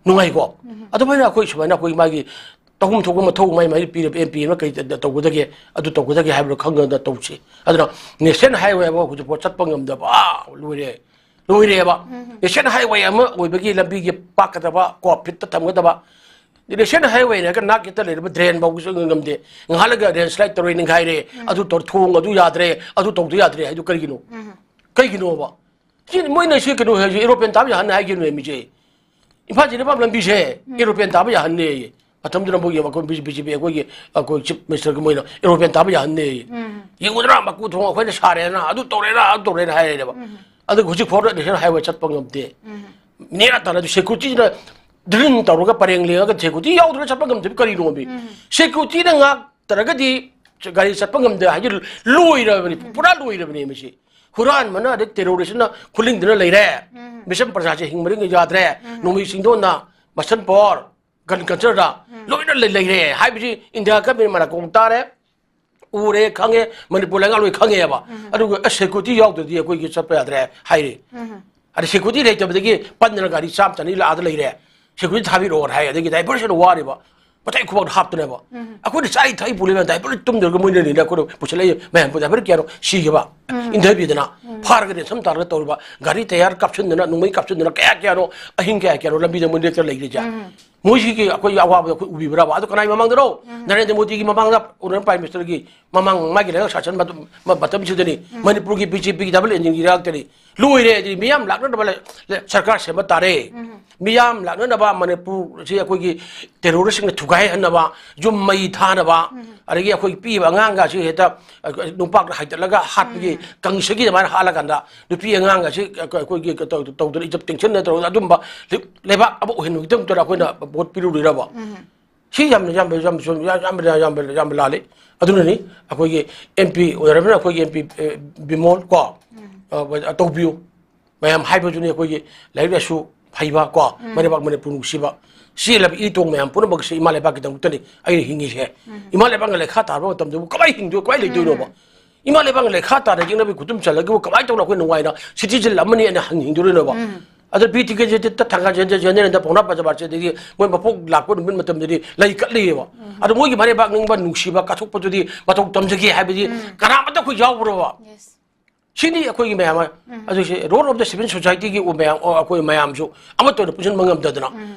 ꯅꯨꯡꯉꯥꯏꯀꯣ꯫ ꯎꯝ꯫ ꯑꯗꯨꯃꯥꯏꯅ ꯑꯩꯈꯣꯏ ꯁꯨꯃꯥꯏꯅ ꯑꯩꯈꯣꯏ ꯃꯥꯒꯤ ꯇꯧꯐꯝ ꯊꯣꯛꯄ ꯃꯊꯧ ꯃꯥꯏ ꯃꯥꯏ ꯄꯤꯔꯤꯕ ꯑꯦꯝ ꯄꯤ ꯑꯃ ꯀꯔꯤ ꯇ-, ꯇꯧꯒꯗꯒꯦ, ꯑꯗꯨ ꯇꯧꯒꯗꯒꯦ ꯍꯥꯏꯕꯗꯨ ꯈꯪꯗꯅ ꯇꯧꯁꯤ꯫ ꯑꯗꯨꯅ ꯅꯦꯁꯅꯦꯜ ꯍꯥꯏꯋꯦ ꯑꯃ ꯍꯧꯖꯤꯛꯐꯥꯎ ꯆꯠꯄ ꯉꯝꯗꯕ, ꯑꯥ, ꯂꯣꯏꯔꯦ꯫ ꯎꯝ꯫ ꯅꯦꯁꯅꯦꯜ ꯍꯥꯏꯋꯦ ꯑꯃ ꯑꯣꯏꯕꯒꯤ ꯂꯝꯕꯤꯒꯤ ꯄꯥꯛꯀꯗꯕ, ꯀꯣ, ꯐꯤꯠꯇ ꯊꯝꯒꯗꯕ, ꯅꯦꯁꯅꯦꯜ ꯍꯥꯏꯋꯦꯅ ꯍꯦꯛꯇ ꯅꯥꯛ ꯌꯦꯠꯇ ꯂꯩꯔꯕ ꯗ꯭ꯔꯦꯟ ꯐꯥꯎꯕꯁꯨ ꯉꯝꯗꯦ꯫ ꯉꯥꯏꯍꯥꯛ ꯂꯩꯒ ꯂꯦꯟꯁꯂꯥꯏꯠ ꯇꯧꯔꯦ, ꯅꯤꯡꯈꯥꯏꯔꯦ, ꯎꯝ꯫ ꯑꯗꯨ ꯇꯧꯔꯦ, ꯊꯣꯡ ꯑꯗꯨ ꯌꯥꯗ꯭ꯔꯦ, ꯑꯗꯨ ꯇꯧꯗ ꯌꯥꯗ꯭ꯔꯦ ꯍꯥꯏꯗꯨ ꯀꯔꯤꯒꯤꯅꯣ? ꯎꯝ꯫ ꯀꯩꯒꯤꯅꯣꯕ? ꯁꯤ ꯃꯣꯏꯅ ꯁꯤ ꯀꯩꯅꯣ ꯍꯥꯏꯁꯦ, ꯑꯦꯔꯣꯄ꯭ꯂꯦꯟ ꯇꯥꯕ ꯌꯥꯍꯟꯅꯤ ꯍꯥꯏꯈꯤꯕꯅꯦ ꯃꯤꯁꯦ꯫ ꯏꯝꯐꯥꯜ ꯖꯤꯔꯤꯕꯥꯝ ꯂꯝꯕꯤꯁꯦ ꯎꯝ꯫ ꯑꯦꯔꯣꯄ꯭ꯂꯦꯟ ꯇꯥꯕ ꯌꯥꯍꯟꯅꯦꯌꯦ꯫ ꯃꯇꯝꯗꯨꯗ ꯃꯣꯏꯒꯤ ꯑꯩꯈꯣꯏ ꯕꯤ ꯖꯦ ꯄꯤ ꯑꯩꯈꯣꯏꯒꯤ, ꯑꯩꯈꯣꯏ ꯆꯤꯐ ꯃꯤꯅꯤꯁꯇꯔꯒꯤ ꯃꯣꯏꯅ ꯑꯦꯔꯣꯄ꯭ꯂꯦꯟ ꯇꯥꯕ ꯌꯥꯍꯟꯅꯦꯌꯦ꯫ ꯎꯝ꯫ ꯌꯦꯡꯉꯨꯗꯅ ꯃꯀꯨ ꯊꯣꯡ ꯑꯩꯈꯣꯏꯅ ꯁꯥꯔꯦꯅ, ꯑꯗꯨ ꯇꯧꯔꯦꯅ, ꯑꯗꯨ ꯇꯧꯔꯦꯅ ꯍꯥꯏꯔꯦꯕ꯫ ꯎꯝ꯫ ꯑꯗꯨꯒ ꯍꯧꯖꯤꯛ ꯐꯥꯎꯗ ꯅꯦꯁꯅꯦꯜ ꯍꯥꯏꯋꯦ ꯆꯠꯄ ꯉꯝꯗꯦ꯫ ꯎꯝ꯫ ꯅꯦꯅꯥ ꯇꯥꯅ ꯑꯗꯨ ꯁꯦꯀ꯭ꯌꯨꯔꯤꯇꯤꯅ ꯗ꯭ꯔꯤꯜ ꯇꯧꯔꯒ ꯄꯔꯦꯡ ꯂꯦꯡꯉꯒ ꯁꯦꯀ꯭ꯌꯨꯔꯤꯇꯤ ꯌꯥꯎꯗ꯭ꯔꯒ ꯆꯠꯄ ꯉꯝꯗꯕ ꯀꯔꯤꯅꯣꯃꯤ? ꯁꯦꯀ꯭ꯌꯨꯔꯤꯇꯤꯅ ꯉꯥꯛꯇ꯭ꯔꯒꯗꯤ ꯒꯥꯔꯤ ꯆꯠꯄ ꯉꯝꯗꯦ ꯍꯥꯏꯗꯤ ꯂꯣꯏꯔꯕꯅꯤ, ꯄꯨꯔꯥ ꯂꯣꯏꯔꯕꯅꯤ ꯃꯁꯤ꯫ ꯍꯨꯔꯥꯟꯕꯅ ꯑꯗꯩ ꯇꯦꯔꯣꯔꯤꯁꯅ ꯈꯨꯂꯤꯡꯗꯨꯅ ꯂꯩꯔꯦ꯫ ꯃꯤꯆꯝ ꯄ꯭ꯔꯖꯥꯁꯦ ꯍꯤꯡꯕ ꯌꯥꯗ꯭ꯔꯦ꯫ ꯅꯣꯡꯃꯩ ꯆꯤꯡꯗꯣꯟꯅ, ꯃꯁꯟ ꯄꯥꯋꯔ, ꯒꯟ ꯀꯜꯆꯔꯗ ꯂꯣꯏꯅ ꯂꯩ-, ꯂꯩꯔꯦ ꯍꯥꯏꯕꯁꯤ ꯏꯟꯗꯤꯌꯥ ꯒꯃꯦꯟ ꯃꯅꯥꯀꯣꯡ ꯇꯥꯔꯦ, ꯎꯔꯦ, ꯈꯪꯉꯦ, ꯃꯅꯤꯄꯨꯔ ꯂꯩꯉꯥꯛ ꯂꯣꯏ ꯈꯪꯉꯦꯕ꯫ ꯑꯗꯨꯒ ꯑꯁ, ꯁꯦꯀ꯭ꯌꯨꯔꯤꯇꯤ ꯌꯥꯎꯗ꯭ꯔꯗꯤ ꯑꯩꯈꯣꯏꯒꯤ ꯆꯠꯄ ꯌꯥꯗ꯭ꯔꯦ ꯍꯥꯏꯔꯤ꯫ ꯑꯗ ꯁꯦꯀ꯭ꯌꯨꯔꯤꯇꯤ ꯂꯩꯇꯕꯗꯒꯤ ꯄꯟꯗꯅ ꯒꯥꯔꯤ ꯆꯥꯝ ꯆꯅꯤ ꯂꯥꯛꯑꯗ ꯂꯩꯔꯦ꯫ ꯁꯦꯀ꯭ꯌꯨꯔꯤꯇꯤ ꯊꯥꯕꯤꯔꯛꯑꯣꯅ ꯍꯥꯏ, ꯑꯗꯒꯤ ꯗꯥꯏꯚꯔꯁꯟ ꯋꯥꯔꯤꯕ꯫ ꯃꯇꯩ ꯈꯨꯕꯥꯛꯇ ꯍꯥꯞꯇꯅꯦꯕ꯫ ꯑꯩꯈꯣꯏꯅ ꯆꯥꯔꯤ ꯊꯛꯏ ꯄꯨꯂꯤ ꯃꯌꯥꯝ ꯗꯥꯏꯚꯔ ꯇꯨꯝꯗ꯭ꯔꯒ ꯃꯣꯏꯅꯅꯤꯅ ꯑꯩꯈꯣꯏꯅ ꯄꯨꯁꯜꯂꯛꯏ ꯃꯌꯥꯝ ꯗꯥꯏꯚꯔ ꯀꯌꯥꯅꯣ ꯁꯤꯈꯤꯕ? ꯏꯟꯊꯕꯤꯗꯅ, ꯐꯥꯔꯒ ꯔꯦꯟꯁꯝ ꯇꯥꯔꯒ ꯇꯧꯔꯤꯕ, ꯒꯥꯔꯤ ꯇꯌꯥꯔ ꯀꯥꯞꯁꯤꯟꯗꯅ ꯅꯣꯡꯃꯩ ꯀꯥꯞꯁꯤꯟꯗꯅ ꯀꯌꯥ ꯀꯌꯥꯅꯣ, ꯑꯍꯤꯡ ꯀꯌꯥ ꯀꯌꯥꯅꯣ ꯂꯝꯕꯤꯗ ꯃꯣꯏ ꯂꯦꯞꯇꯅ ꯂꯩꯔꯤꯁꯦ꯫ ꯃꯣꯏꯁꯤꯒꯤ ꯑꯩꯈꯣꯏꯒꯤ ꯑꯋꯥꯕꯗꯣ ꯑꯩꯈꯣꯏ ꯎꯕꯤꯕ꯭ꯔꯕ? ꯑꯗꯨ ꯀꯅꯥꯒꯤ ꯃꯃꯥꯡꯗꯅꯣ? ꯅꯔꯦꯟꯗ꯭ꯔ ꯃꯣꯗꯤꯒꯤ ꯃꯃꯥꯡꯗ, ꯑꯣꯅꯔꯦꯕꯜ ꯄ꯭ꯔꯥꯏꯝ ꯃꯤꯅꯤꯁꯇꯔꯒꯤ ꯃꯃꯥꯡ, ꯃꯥꯒꯤ ꯂꯩꯉꯥꯛ ꯁꯥꯁꯟ ꯃꯇꯝ-, ꯃ-, ꯃꯇꯝꯁꯤꯗꯅꯤ꯫ ꯃꯅꯤꯄꯨꯔꯒꯤ ꯕꯤ ꯖꯦ ꯄꯤꯒꯤ ꯗꯕꯜ ꯏꯟꯖꯤꯟꯒꯤ ꯂꯩꯉꯥꯛꯇꯅꯤ꯫ ꯂꯣꯏꯔꯦ ꯑꯗꯨꯗꯤ, ꯃꯤꯌꯥꯝ ꯂꯥꯛꯅꯅꯕ ꯂꯩ-, ꯂꯩ-, ꯁꯔꯀꯥꯔ ꯁꯦꯝꯕ ꯇꯥꯔꯦ꯫ ꯃꯤꯌꯥꯝ ꯂꯥꯛꯅꯅꯕ ꯃꯅꯤꯄꯨꯔꯁꯤ ꯑꯩꯈꯣꯏꯒꯤ ꯇꯦꯔꯣꯔꯤꯁꯁꯤꯡꯅ ꯊꯨꯒꯥꯏꯍꯟꯅꯕ, ꯌꯨꯝ ꯃꯩ ꯊꯥꯅꯕ, ꯑꯗꯒꯤ ꯑꯩꯈꯣꯏ ꯄꯤꯛꯏꯕ ꯑꯉꯥꯡꯒꯁꯤ ꯍꯦꯛꯇ, ꯑ, ꯅꯨꯡꯄꯥꯛꯇ ꯍꯥꯏꯗꯠꯂꯒ ꯍꯥꯠꯄꯒꯤ ꯀꯥꯡꯁꯤꯒꯤ ꯑꯗꯨꯃꯥꯏꯅ ꯍꯥꯠꯂꯀꯥꯟꯗ ꯅꯨꯄꯤ ꯑꯉꯥꯡꯒꯁꯤ ꯑꯩꯈꯣꯏꯒꯤ ꯇꯧ-, ꯇꯧꯗꯅ ꯏꯖꯠ ꯇꯦꯡꯁꯤꯟꯅ ꯇꯧꯔꯒ ꯑꯗꯨꯝꯕ ꯂꯩꯕꯥꯛ ꯑꯃ ꯑꯣꯏꯍꯟꯕꯒꯤꯗꯃꯛꯇ ꯑꯩꯈꯣꯏꯅ ꯚꯣꯠ ꯄꯤꯔꯨꯔꯤꯔꯕ? ꯁꯤ ꯌꯥꯝꯅ, ꯌꯥꯝꯅ, ꯌꯥꯝꯅ, ꯌꯥꯝꯅ, ꯌꯥꯝꯅ, ꯌꯥꯝꯅ, ꯌꯥꯝꯅ ꯂꯥꯜꯂꯤ꯫ ꯑꯗꯨꯅꯅꯤ ꯑꯩꯈꯣꯏꯒꯤ ꯑꯦꯝ ꯄꯤ ꯑꯣꯏꯔꯕꯅꯤꯅ ꯑꯩꯈꯣꯏꯒꯤ ꯑꯦꯝ ꯄꯤ, ꯑꯦ, ꯕꯤꯃꯣꯜ ꯀꯣ, ꯑ, ꯇꯧꯕꯤꯌꯨ꯫ ꯃꯌꯥꯝ ꯍꯥꯏꯕꯗꯨꯅꯤ ꯑꯩꯈꯣꯏꯒꯤ ꯂꯥꯏꯔꯤꯛ ꯂꯥꯏꯁꯨ ꯍꯩꯕ ꯀꯣ, ꯃꯔꯩꯕꯥꯛ ꯃꯅꯤꯄꯨꯔ ꯅꯨꯡꯁꯤꯕ꯫ ꯁꯤ ꯂꯝ ꯏ ꯇꯣꯡ ꯃꯌꯥꯝ ꯄꯨꯝꯅꯃꯛꯁꯤ ꯏꯃꯥ ꯂꯩꯕꯥꯛꯀꯤꯗꯃꯛꯇꯅꯤ ꯑꯩꯅ ꯍꯤꯡꯉꯤꯁꯦ꯫ ꯏꯃꯥ ꯂꯩꯕꯥꯛꯅ ꯂꯩꯈꯥ ꯇꯥꯔꯕ ꯃꯇꯝꯗꯕꯨ ꯀꯃꯥꯏꯅ ꯍꯤꯡꯗꯣꯏ-, ꯀꯃꯥꯏꯅ ꯂꯩꯗꯣꯏꯅꯣꯕ? ꯏꯃꯥ ꯂꯩꯕꯥꯛꯅ ꯂꯩꯈꯥ ꯇꯥꯅ ꯌꯦꯛꯅꯕꯒꯤ ꯈꯨꯗꯨꯝ ꯆꯜꯂꯒꯕꯨ ꯀꯃꯥꯏꯅ ꯇꯧꯅ ꯑꯩꯈꯣꯏ ꯅꯨꯡꯉꯥꯏꯅ ꯁꯤꯇꯤꯖꯟ ꯑꯃꯅꯤ ꯑꯩꯅ ꯍꯪ-, ꯍꯤꯡꯗꯣꯔꯤꯅꯣꯕ? ꯑꯗ ꯕꯤ ꯇꯤ ꯀꯦ ꯖꯦ ꯇ ꯊꯪꯒꯥ ꯖꯦ-, ꯖꯦ-, ꯖꯦꯅꯦꯔꯦꯜꯗ ꯄꯥꯎꯅꯥ ꯕꯖꯥꯔꯁꯦ ꯑꯗꯒꯤ ꯃꯣꯏ ꯃꯄꯣꯛ ꯂꯥꯛꯄ ꯅꯨꯃꯤꯠ ꯃꯇꯝꯗꯗꯤ ꯂꯩ ꯀꯠꯂꯤꯑꯕ꯫ ꯑꯗꯣ ꯃꯣꯏꯒꯤ ꯃꯔꯩꯕꯥꯛ ꯅꯤꯡꯕ ꯅꯨꯡꯁꯤꯕ ꯀꯠꯊꯣꯛꯄꯗꯨꯗꯤ ꯃꯇꯧ ꯇꯝꯖꯒꯦ ꯍꯥꯏꯕꯗꯤ ꯀꯅꯥꯃꯠꯇ ꯑꯩꯈꯣꯏ ꯌꯥꯎꯕ꯭ꯔꯣꯕ? ꯁꯤꯅꯤ ꯑꯩꯈꯣꯏꯒꯤ ꯃꯌꯥꯝ ꯑꯃ꯫ ꯑꯗꯨꯁꯦ ꯔꯣꯜ ꯑꯣꯐ ꯗ ꯁꯤꯚꯤꯜ ꯁꯣꯁꯥꯏꯇꯤꯒꯤ ꯃꯌꯥꯝ, ꯑꯣ, ꯑꯩꯈꯣꯏ ꯃꯌꯥꯝꯁꯨ ꯑꯃꯠꯇ ꯑꯣꯏꯅ ꯄꯨꯟꯁꯤꯟꯕ ꯉꯝꯗꯗꯅ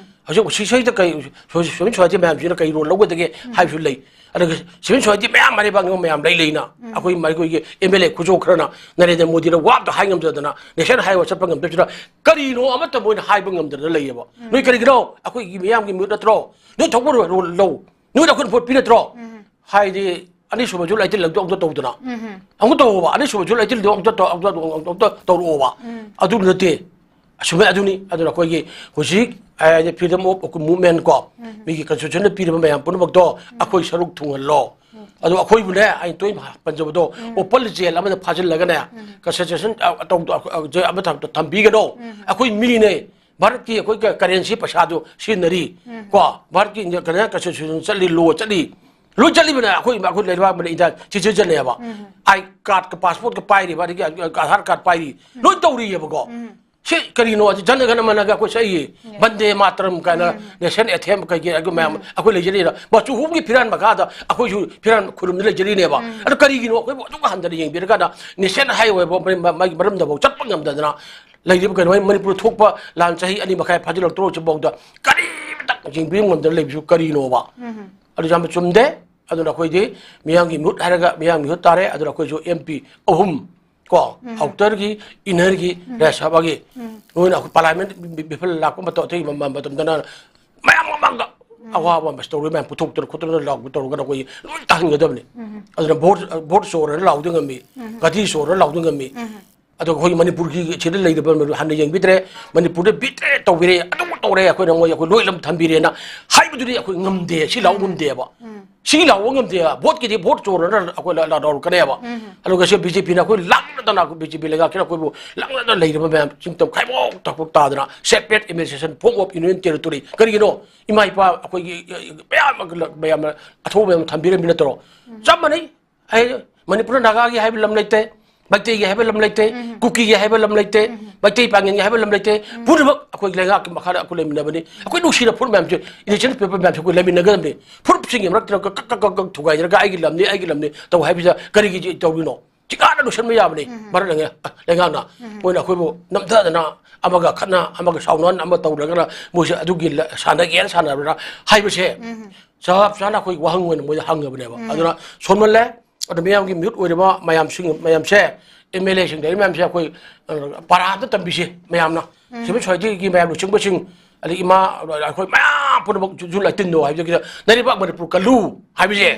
ꯍꯧꯖꯤꯛ ꯁꯤꯁꯩꯗ ꯀꯩ ꯁꯣ-, ꯁꯣ-, ꯁꯣꯁꯥꯏꯇꯤ ꯃꯌꯥꯝꯁꯤꯅ ꯀꯩ ꯔꯣꯜ ꯂꯧꯒꯗꯒꯦ ꯍꯥꯏꯕꯁꯨ ꯂꯩ꯫ ꯑꯗꯨꯒ ꯁꯤꯚꯤꯜ ꯁꯣꯁꯥꯏꯇꯤ ꯃꯌꯥꯝ ꯃꯔꯩꯕꯥꯛꯅꯕ ꯃꯌꯥꯝ ꯂꯩ ꯂꯩꯅ ꯑꯩꯈꯣꯏ ꯃ-, ꯑꯩꯈꯣꯏꯒꯤ ꯑꯦꯝ ꯑꯦꯜ ꯑꯦ ꯈꯨꯖꯣ ꯈꯔꯅ ꯅꯔꯦꯟꯗ꯭ꯔ ꯃꯣꯗꯤꯗ ꯋꯥ ꯑꯝꯇ ꯍꯥꯏ ꯉꯝꯗꯗꯅ, ꯅꯦꯁꯅꯦꯜ ꯍꯥꯏꯋꯦ ꯆꯠꯄ ꯉꯝꯗꯕꯁꯤꯗ ꯀꯔꯤꯅꯣ ꯑꯃꯠꯇ ꯃꯣꯏꯅ ꯍꯥꯏꯕ ꯉꯝꯗꯗꯅ ꯂꯩꯌꯦꯕ꯫ ꯅꯣꯏ ꯀꯔꯤꯒꯤꯅꯣ? ꯑꯩꯈꯣꯏꯒꯤ ꯃꯤꯌꯥꯝꯒꯤ ꯃꯤꯍꯨꯠ ꯅꯠꯇ꯭ꯔꯣ? ꯅꯣꯏ ꯊꯣꯛꯄ ꯔꯣꯜ ꯂꯧ꯫ ꯅꯣꯏꯗ ꯑꯩꯈꯣꯏꯅ ꯚꯣꯠ ꯄꯤ ꯅꯠꯇ꯭ꯔꯣ? ꯍꯥꯏꯗꯤ ꯑꯅꯤꯁꯨꯕ ꯖꯨꯜ ꯑꯩꯠꯇꯤꯟ ꯂꯧꯗꯣ ꯑꯃꯨꯛꯇ ꯇꯧꯗꯅ꯫ ꯑꯃꯨꯛ ꯇꯧꯑꯣꯕ, ꯑꯅꯤꯁꯨꯕ ꯖꯨꯜ ꯑꯩꯠꯇꯤꯟꯗꯣ ꯑꯃꯨꯛꯇ ꯇꯧ-, ꯑꯃꯨꯛꯇ, ꯑꯃꯨꯛꯇ ꯇꯧꯔꯛꯑꯣꯕ꯫ ꯑꯗꯨ ꯅꯠꯇꯦ꯫ ꯑꯁꯨꯃꯥꯏ ꯑꯗꯨꯅꯤ꯫ ꯑꯗꯨꯅ ꯑꯩꯈꯣꯏꯒꯤ ꯍꯧꯖꯤꯛ, ꯑ, freedom of movement ꯀꯣ, ꯃꯤꯒꯤ constitution ꯅ ꯄꯤꯔꯤꯕ ꯃꯌꯥꯝ ꯄꯨꯝꯅꯃꯛꯇꯣ ꯑꯩꯈꯣꯏ ꯁꯔꯨꯛ ꯊꯨꯡꯍꯜꯂꯣ꯫ ꯑꯗꯣ ꯑꯩꯈꯣꯏꯕꯨꯅꯦ, ꯑꯩꯅ ꯇꯣꯏꯅ ꯄꯟꯖꯕꯗꯣ, open jail ꯑꯃꯗ ꯐꯥꯖꯤꯜꯂꯒꯅꯦ, constitution, ꯑ, ꯇꯧ-, ꯑ, ꯑ, ꯑꯃ ꯊꯝ-, ꯊꯝꯕꯤꯒꯅꯣ꯫ ꯑꯩꯈꯣꯏ ꯃꯤꯅꯦ꯫ ꯚꯥꯔꯠꯀꯤ ꯑꯩꯈꯣꯏ ꯀ-, currency ꯄꯩꯁꯥꯗꯨ ꯁꯤꯖꯤꯟꯅꯔꯤ꯫ ꯀꯣ, ꯚꯥꯔꯠꯀꯤ Indian constitution ꯆꯠꯂꯤ, law ꯆꯠꯂꯤ꯫ ꯂꯣꯏ ꯆꯠꯂꯤꯕꯅꯦ꯫ ꯑꯩꯈꯣꯏ, ꯑꯩꯈꯣꯏ ꯂꯩꯕꯥꯛ ꯑꯃꯅ India citizen ꯅꯦꯕ꯫ I card ꯀ passport ꯀ ꯄꯥꯏꯔꯤꯕ, ꯑꯗꯒꯤ Aadhaar card ꯄꯥꯏꯔꯤ, ꯂꯣꯏ ꯇꯧꯔꯤꯑꯕꯀꯣ꯫ ꯁꯤ ꯀꯔꯤꯅꯣ? ꯑꯁꯤ ꯖꯅ ꯒꯅ ꯃꯅꯒ ꯑꯩꯈꯣꯏ ꯁꯛꯏ, ꯕꯟꯗꯦ ꯃꯥꯇꯔꯝ ꯀꯥꯏꯅ, national anthem ꯀꯩꯀꯩ ꯑꯗꯨ ꯃꯌꯥꯝ ꯑꯩꯈꯣꯏ ꯂꯩꯖꯔꯤꯅ, ꯃꯆꯨ ꯑꯍꯨꯝꯒꯤ ꯐꯤꯔꯥꯟ ꯃꯈꯥꯗ ꯑꯩꯈꯣꯏꯁꯨ ꯐꯤꯔꯥꯟ ꯈꯨꯔꯨꯝꯗ ꯂꯩꯖꯔꯤꯅꯦꯕ꯫ ꯑꯗꯨ ꯀꯔꯤꯒꯤꯅꯣ ꯑꯩꯈꯣꯏꯕꯨ ꯑꯗꯨꯛ ꯍꯟꯊꯅ ꯌꯦꯡꯕꯤꯔꯀꯥꯟꯗ national highway ꯐꯥꯎ ꯃꯔꯝ-, ꯃꯥꯒꯤ ꯃꯔꯝꯗꯐꯥꯎ ꯆꯠꯄ ꯉꯝꯗꯗꯅ ꯂꯩꯔꯤꯕ ꯀꯩꯅꯣ? ꯃꯅꯤꯄꯨꯔ ꯊꯣꯛꯄ ꯂꯥꯟ ꯆꯍꯤ ꯑꯅꯤ ꯃꯈꯥꯏ ꯐꯥꯖꯤꯜꯂꯛꯇ꯭ꯔꯣ ꯍꯧꯖꯤꯛꯐꯥꯎꯗ ꯀꯔꯤꯃꯇ ꯌꯦꯡꯕꯤꯕ ꯉꯝꯗꯅ ꯂꯩꯕꯁꯨ ꯀꯔꯤꯅꯣꯕ? ꯑꯗꯨ ꯌꯥꯝꯅ ꯆꯨꯝꯗꯦ꯫ ꯑꯗꯨꯅ ꯑꯩꯈꯣꯏꯗꯤ ꯃꯤꯌꯥꯝꯒꯤ ꯃꯤꯍꯨꯠ ꯍꯥꯏꯔꯒ ꯃꯤꯌꯥꯝꯒꯤ ꯃꯤꯍꯨꯠ ꯇꯥꯔꯦ꯫ ꯑꯗꯨꯅ ꯑꯩꯈꯣꯏꯁꯨ MP ꯑꯍꯨꯝ ꯀꯣ, outer ꯒꯤ, inner ꯒꯤ, Rajya Sabha ꯒꯤ, ꯅꯣꯏꯅ ꯑꯩꯈꯣꯏ parliament ꯕꯤ-, ꯕꯤ-, ꯕꯤꯐꯜ ꯂꯥꯛꯄ ꯃꯇꯝ, ꯑꯇꯩ ꯃ-, ꯃ-, ꯃꯇꯝꯗꯅ ꯃꯌꯥꯝ ꯃꯃꯥꯡꯗ ꯑꯋꯥꯕ ꯑꯃ ꯇꯧꯔꯒ ꯃꯌꯥꯝ ꯄꯨꯊꯣꯛꯇꯅ ꯈꯣꯠꯇꯅ ꯂꯥꯎꯕ ꯇꯧꯔꯒꯅ ꯑꯩꯈꯣꯏ ꯂꯣꯏ ꯇꯥꯍꯟꯒꯗꯕꯅꯤ꯫ ꯑꯗꯨꯅ vote, vote ꯆꯣꯔꯅ ꯂꯥꯎꯗ ꯉꯝꯃꯤ, ꯒꯥꯙꯤ ꯆꯣꯔꯅ ꯂꯥꯎꯗ ꯉꯝꯃꯤ꯫ ꯑꯗꯣ ꯑꯩꯈꯣꯏ ꯃꯅꯤꯄꯨꯔꯒꯤ ꯁꯤꯗ ꯂꯩꯔꯤꯕ ꯍꯟꯅ ꯌꯦꯡꯕꯤꯗ꯭ꯔꯦ, ꯃꯅꯤꯄꯨꯔꯗ ꯕꯤꯇ꯭ꯔꯦ ꯇꯧꯕꯤꯔꯦ, ꯑꯗꯨ ꯇꯧꯔꯦ, ꯑꯩꯈꯣꯏꯅ ꯃꯣꯏ ꯑꯩꯈꯣꯏ ꯂꯣꯏ ꯂꯝ ꯊꯝꯕꯤꯔꯦꯅ ꯍꯥꯏꯕꯗꯨꯗꯤ ꯑꯩꯈꯣꯏ ꯉꯝꯗꯦ, ꯁꯤ ꯂꯥꯎ ꯉꯝꯗꯦꯕ꯫ ꯁꯤ ꯂꯥꯎꯕ ꯉꯝꯗꯦꯕ꯫ Vote ꯀꯤꯗꯤ vote ꯆꯣꯔꯅ ꯑꯩꯈꯣꯏ ꯂ-, ꯂ-, ꯂꯥꯎꯔꯛꯀꯅꯦꯕ꯫ ꯑꯗꯨꯒ ꯁꯤ BJP ꯅ ꯑꯩꯈꯣꯏ ꯂꯥꯡꯅꯗꯅ, ꯑꯩꯈꯣꯏ BJP ꯂꯩꯉꯥꯛꯁꯤꯅ ꯑꯩꯈꯣꯏꯕꯨ ꯂꯥꯡꯅꯗꯅ ꯂꯩꯔꯤꯕ ꯃꯌꯥꯝ ꯁꯤꯡꯇꯝ ꯈꯥꯏꯕꯣꯛ ꯇꯥꯛꯄꯣꯛ ꯇꯥꯗꯅ separate administration form of union territory꯫ ꯀꯔꯤꯒꯤꯅꯣ? ꯏꯃꯥ ꯏꯄꯥ ꯑꯩꯈꯣꯏꯒꯤ ꯃꯌꯥꯝ, ꯃꯌꯥꯝꯅ ꯑꯊꯧꯕ ꯃꯌꯥꯝ ꯊꯝꯕꯤꯔꯝꯃꯤ ꯅꯠꯇ꯭ꯔꯣ? ꯆꯞ ꯃꯥꯟꯅꯩ꯫ ꯑꯩ ꯃꯅꯤꯄꯨꯔꯗ ꯅꯥꯒꯥꯒꯤ ꯍꯥꯏꯕ ꯂꯝ ꯂꯩꯇꯦ, ꯃꯩꯇꯩꯒꯤ ꯍꯥꯏꯕ ꯂꯝ ꯂꯩꯇꯦ, ꯀꯨꯀꯤꯒꯤ ꯍꯥꯏꯕ ꯂꯝ ꯂꯩꯇꯦ, ꯃꯩꯇꯩ ꯄꯥꯡꯒꯜꯒꯤ ꯍꯥꯏꯕ ꯂꯝ ꯂꯩꯇꯦ꯫ ꯄꯨꯝꯅꯃꯛ ꯑꯩꯈꯣꯏ ꯂꯩꯉꯥꯛꯀꯤ ꯃꯈꯥꯗ ꯑꯩꯈꯣꯏ ꯂꯩꯃꯤꯟꯅꯕꯅꯤ꯫ ꯑꯩꯈꯣꯏ ꯅꯨꯡꯁꯤꯅ ꯐꯨꯔꯨꯞ ꯃꯌꯥꯝꯁꯦ, ꯏꯂꯤꯆꯟ ꯄꯦꯄꯔ ꯃꯌꯥꯝꯁꯦ ꯑꯩꯈꯣꯏ ꯂꯩꯃꯤꯟꯅꯒꯗꯕꯅꯤ꯫ ꯐꯨꯔꯨꯞꯁꯤꯡꯒꯤ ꯃꯔꯛꯇ ꯀꯛ, ꯀꯛ, ꯀꯛ, ꯀꯛ ꯊꯨꯒꯥꯏꯗꯅꯒ ꯑꯩꯒꯤ ꯂꯝꯅꯤ, ꯑꯩꯒꯤ ꯂꯝꯅꯤ ꯇꯧ ꯍꯥꯏꯕꯁꯤꯗ ꯀꯔꯤꯒꯤ ꯇꯧꯔꯤꯅꯣ? ꯆꯤꯀꯥꯅ ꯂꯣꯏꯁꯤꯟꯕ ꯌꯥꯕꯅꯤ꯫ ꯚꯥꯔꯠ ꯂꯩꯉꯥꯛ-, ꯂꯩꯉꯥꯛꯅ ꯃꯣꯏꯅ ꯑꯩꯈꯣꯏꯕꯨ ꯅꯝꯊꯗꯅ ꯑꯃꯒ ꯈꯠꯅ, ꯑꯃꯒ ꯁꯥꯎꯅꯍꯟ, ꯑꯃ ꯇꯧꯔꯒꯅ ꯃꯣꯏꯁꯦ ꯑꯗꯨꯒꯤ ꯂ-, ꯁꯥꯟꯅꯒꯦꯅ ꯁꯥꯟꯅꯕ꯭ꯔꯥ ꯍꯥꯏꯕꯁꯦ ꯆꯞ ꯆꯥꯅ ꯑꯩꯈꯣꯏ ꯋꯥꯍꯪ ꯑꯣꯏꯅ ꯃꯣꯏꯗ ꯍꯪꯉꯕꯅꯦꯕ꯫ ꯑꯗꯨꯅ ꯁꯣꯟꯃꯜꯂꯦ꯫ ꯑꯗꯣ ꯃꯤꯌꯥꯝꯒꯤ ꯃꯤꯍꯨꯠ ꯑꯣꯏꯔꯤꯕ ꯃꯌꯥꯝꯁꯤꯡ, ꯃꯌꯥꯝꯁꯦ, MLA ꯁꯤꯡ ꯂꯩꯔꯤꯕ ꯃꯌꯥꯝꯁꯦ ꯑꯩꯈꯣꯏ, ꯑ, ꯄꯔꯥ ꯑꯝꯇ ꯇꯝꯕꯤꯁꯦ ꯃꯌꯥꯝꯅ꯫ Civil society ꯒꯤ ꯃꯌꯥꯝ ꯂꯨꯆꯤꯡꯕꯁꯤꯡ, ꯑꯗꯩ ꯏꯃꯥ, ꯑꯩꯈꯣꯏ ꯃꯌꯥꯝ ꯄꯨꯝꯅꯃꯛ ꯖꯨ-, ꯖꯨ ꯂꯥꯏ ꯇꯤꯟꯗꯣ ꯍꯥꯏꯕꯗꯒꯤꯗ ꯅꯔꯩꯕꯥꯛ ꯃꯅꯤꯄꯨꯔ ꯀꯜꯂꯨ ꯍꯥꯏꯕꯁꯦ꯫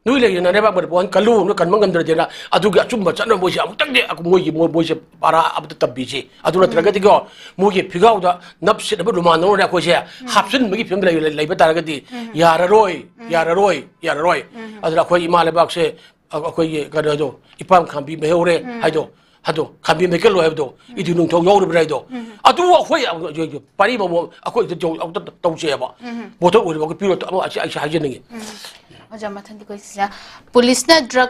ꯅꯣꯏ ꯂꯩꯔꯤꯅ ꯅꯔꯩꯕꯥꯛ ꯃꯔꯤꯕꯣꯟ ꯀꯜꯂꯨ, ꯅꯣꯏ ꯀꯟꯕ ꯉꯝꯗ꯭ꯔꯗꯤꯅ ꯑꯗꯨꯒꯤ ꯑꯆꯨꯝꯕ ꯆꯠꯅꯕ ꯃꯣꯏꯁꯦ ꯑꯃꯨꯛꯇꯪꯗꯤ ꯑꯩꯈꯣꯏ ꯃꯣꯏꯒꯤ ꯃꯣꯏ-, ꯃꯣꯏꯁꯦ ꯄꯥꯔꯥ ꯑꯃꯇ ꯇꯝꯕꯤꯁꯤ꯫ ꯑꯗꯨ ꯅꯠꯇ꯭ꯔꯒꯗꯤꯀꯣ ꯃꯣꯏꯒꯤ ꯐꯤꯒꯥꯎꯗ ꯅꯞ ꯁꯤꯠꯅꯕ ꯔꯨꯃꯥꯟ ꯑꯃꯅ ꯑꯩꯈꯣꯏꯁꯦ ꯍꯥꯞꯆꯤꯟꯕꯒꯤ ꯐꯤꯕꯝꯗ ꯂꯩ-, ꯂꯩꯕ ꯇꯥꯔꯒꯗꯤ ꯌꯥꯔꯔꯣꯏ, ꯌꯥꯔꯔꯣꯏ, ꯌꯥꯔꯔꯣꯏ꯫ ꯑꯗꯨꯅ ꯑꯩꯈꯣꯏ ꯏꯃꯥ ꯂꯩꯕꯥꯛꯁꯦ ꯑ-, ꯑꯩꯈꯣꯏꯒꯤ ꯀꯩꯅꯣꯗꯣ, ꯏꯄꯥꯝ ꯈꯥꯝꯕꯤ ꯃꯩꯍꯧꯔꯦ ꯍꯥꯏꯗꯣ, ꯑꯗꯣ ꯈꯥꯝꯕꯤ ꯃꯩꯀꯜꯂꯣ ꯍꯥꯏꯕꯗꯣ, ꯏꯗꯤ ꯅꯨꯡꯊꯧ ꯌꯥꯎꯔꯤꯕ꯭ꯔꯥ ꯍꯥꯏꯗꯣ, ꯑꯗꯨ ꯑꯩꯈꯣꯏ ꯄꯥꯔꯤ ꯃꯃꯣ ꯑꯩꯈꯣꯏ ꯑꯝꯇ ꯇꯧ-, ꯑꯝꯇ ꯇꯧꯁꯦꯕ꯫ ꯕꯣꯇꯜ ꯑꯣꯏꯔꯤꯕ ꯑꯩꯈꯣꯏ ꯄꯤꯔꯣ ꯑꯃ ꯑꯁꯤ ꯑꯩꯁꯦ ꯍꯥꯏꯖꯅꯤꯡꯉꯤ꯫ ꯑꯣꯖꯥ, ꯃꯊꯪꯗꯤ ꯑꯩꯈꯣꯏ ꯁꯤꯁꯦ, ꯄꯨꯂꯤꯁꯅ ꯗ꯭ꯔꯒ